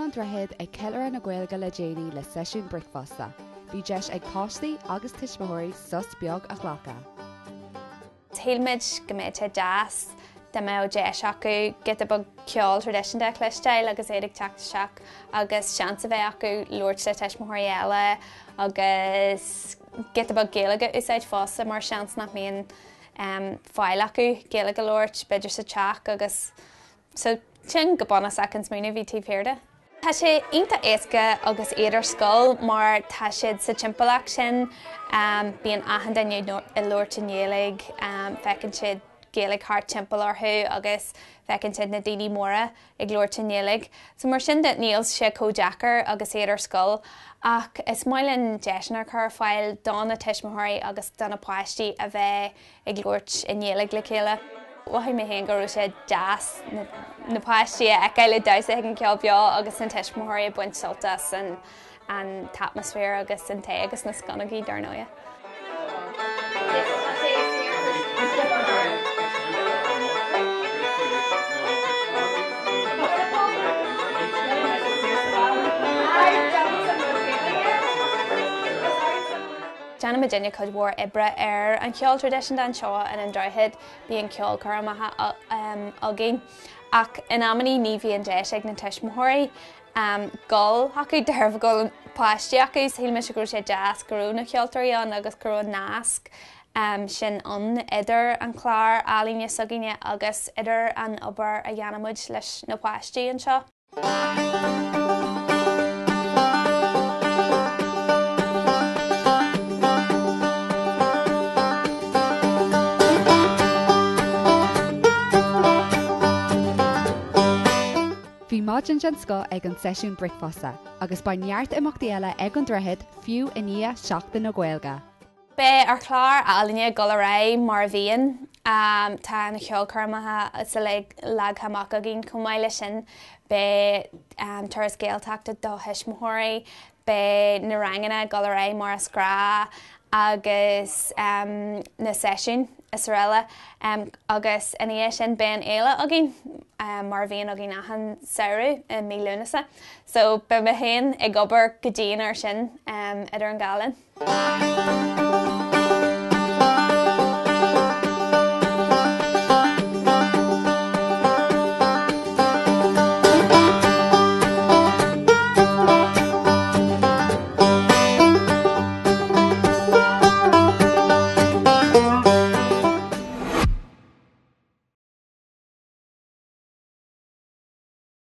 an Droichead ag Ceiliúradh na Gaeilge le déanaí le seisiún bricfeasta. Bhí deis ag páistí agus tuismitheoirí sos beag a ghlacadh. Shíl muid go mbeadh sé deas dá mbeadh deis acu giota beag ceol traidisiúnta a chloisteáil agus iad ag teacht isteach agus seans a bheith acu labhairt le tuismitheoirí eile agus giota beag Gaeilge a úsáid fosta mar seans nach mbíonn fáil acu Gaeilge a labhairt b'fhéidir sa teach agus so sin go bunúsach an smaoineamh a bhí taobh thiar de. Tá sé iontach éasca agus iad ar scoil mar tá siad sa timpeallacht sin, bíonn achan duine ag labhairt i nGaeilge, feiceann siad Gaeilge thart timpeall orthu agus feiceann siad na daoine móra ag labhairt i nGaeilge. So mar sin de níl sé chomh deacair agus iad ar scoil ach is maith linn deiseanna a chur ar fáil do na tuismitheoirí agus do na páistí a bheith ag labhairt i nGaeilge le chéile. Mhothaigh mé féin go raibh sé deas na páistí a fheiceáil ag damhsa chuig an cheol beo agus na tuismitheoirí ag baint sult as an an t-atmaisféar agus an tae agus na sconnógaí dar ndóighe. Déanann muidinne cuid mhór oibre ar an cheol traidisiúnta anseo in An Droichead, bíonn ceolchoirmeacha againn ach in amannaí ní bhíonn deis ag na tuismitheoirí dul chucu de thairbhe go bhfuil páistí acu. Shíl mise go raibh sé deas go raibh na ceoltóirí ann agus go raibh an nasc sin ann idir an clár ealaíne s'againne agus idir an obair a dhéanann muid leis na páistí anseo. Bhí maidin den scoth ag an seisiún bricfeasta agus beidh neart imeachtaí eile ag an Droichead fiú i ndiaidh Seachtain na Gaeilge. Beidh ár chlár ealaíne ag dul ar aghaidh mar a bhíonn. Tá na ceolchoirmeacha is uilig leagtha amach againn. Chomh maith leis sin beidh turas Gaeltachta do thuismitheoirí, beidh na ranganna ag dul ar aghaidh mar is gnáth agus na seisiúin is araile agus ina dhiaidh sin beidh an fhéile againn mar a bhíonn againn achan samhradh i mí Lúnasa. So beidh mé féin ag obair go dian air sin idir an dá linn.